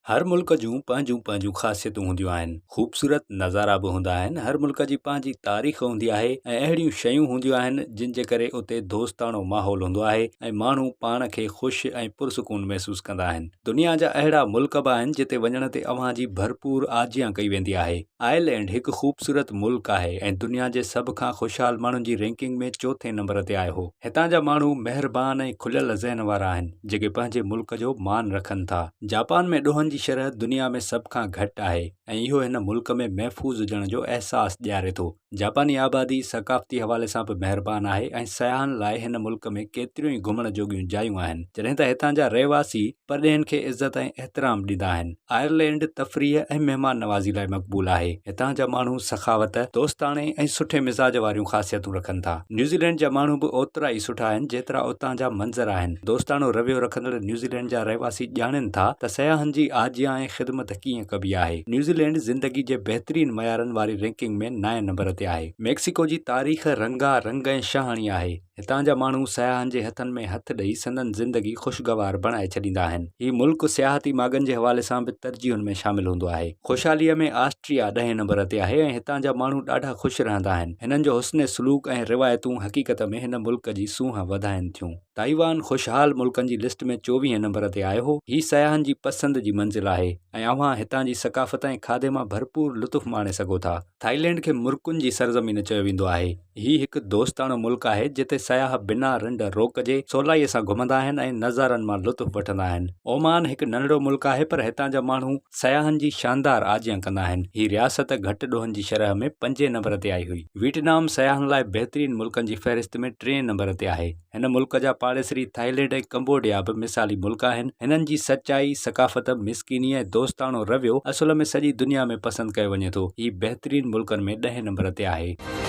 هر ملڪ جون پنهنجون پنهنجون خاصيتون هونديون آهن. خوبصورت نظارا به هوندا آهن. هر ملڪ جي پنهنجي تاريخ هوندي آهي ۽ اهڙيون شيون هونديون آهن جن جي ڪري اتي دوستاڻو ماحول هوندو آهي ۽ ماڻهو پاڻ کي خوش ۽ پرسڪون محسوس ڪندا آهن. دنيا جا اهڙا ملڪ به آهن جتي وڃڻ تي اوهان جي ڀرپور آجيان ڪئي ويندي آهي. آئرلينڊ هڪ خوبصورت ملڪ آهي ۽ دنيا جي سڀ کان خوشحال ماڻهن جي رينڪنگ ۾ چوٿين نمبر تي آيو هو. هتان جا ماڻهو مهربان ۽ کليل ذهن وارا آهن، جيڪي پنهنجي ملڪ جو مان رکن ٿا. جاپان ۾ ڏوهن جي شرح دنيا ۾ سڀ کان گهٽ آهي ۽ اهو هن ملڪ ۾ محفوظ هجڻ جو احساس ڏياري ٿو. جاپاني آبادي ثقافتي حوالي سان به مهربان آهي ۽ سياحن لاء هن ملڪ ۾ ڪيتريون ئي گهمڻ جوڳيون جايون آهن، جڏهن ته هتان جا رهواسي پرڏيهين کي عزت ۽ احترام ڏيندا آهن. آئرلينڊ تفريح ۽ مهمان نوازي لاء مقبول آهي. هتان جا ماڻهو سخاوت، دوستاڻي ۽ سٺي مزاج واريون خاصيتون رکن ٿا. نيوزيلينڊ جا ماڻهو به اوترا ئي سٺا آهن جيترا اتان جا منظر آهن. دوستاڻو رويو رکندڙ نيوزيلينڊ جا رهواسي ڄاڻين ٿا ته سياحن جي آجيان ۽ خدمت ڪيئن ڪبي آهي. نيوزيلينڊ زندگي جي بهترين معيارن واري رينڪنگ ۾ نائين نمبر تي آهي. ميڪسيڪو جي تاريخ رنگا رنگ ۽ شاهاڻي آهي. هتان جا ماڻهو سياحن جي هٿن ۾ هٿ ڏئي سندن زندگي خوشگوار بڻائي ڇڏيندا آهن. هي ملڪ سياحتي ماڳن جي حوالي سان به ترجيحن ۾ شامل هوندو آهي. خوشحاليء ۾ آسٽريا ڏهين نمبر تي آهي ۽ هتان جا ماڻهو ڏاڍا خوش رهندا آهن. هنن جو حسن سلوڪ ۽ روايتون حقيقت ۾ هن ملڪ جي سونهن وڌائين ٿيون. تائيوان خوشحال ملڪن جي لسٽ ۾ چوويهين نمبر تي آيو هو. هي سياحن جي پسند جي منزل آهي ۽ اوهان هتان جي ثقافت ۽ کاڌي مان ڀرپور لطف ماڻي سگهو ٿا. ٿائيلينڊ کي مرڪن جي سرزمين چيو ويندو آهي. هي هڪ دوستاڻو ملڪ آهي جتي سياح بنا رنڊ روڪ جي سولائيء سان گهمندا آهن ۽ نظارن مان لطف وٺندا آهن. اومان هڪ ننڍڙو ملڪ آهي پر هتان جا ماڻهو سياحن جي شاندار آجيان ڪندا آهن. هي رياست گهٽ ڏوهن جي شرح ۾ پنجين نمبر تي آئي هئي. ويٽنام سياحن لاء بهترين ملڪن جي فهرست ۾ ٽئين نمبر تي آهي. هن ملڪ جا پاڙيسري ٿائيلينڊ ۽ ڪمبوڊيا به مثالي ملڪ آهن. هنن جي سچائي، ثقافت، مسڪيني ۽ دوستاڻو رويو اصل ۾ سڄي دنيا ۾ پسند ڪيو وڃي ٿو. هي بهترين ملڪن ۾ ڏهين نمبر تي آهي.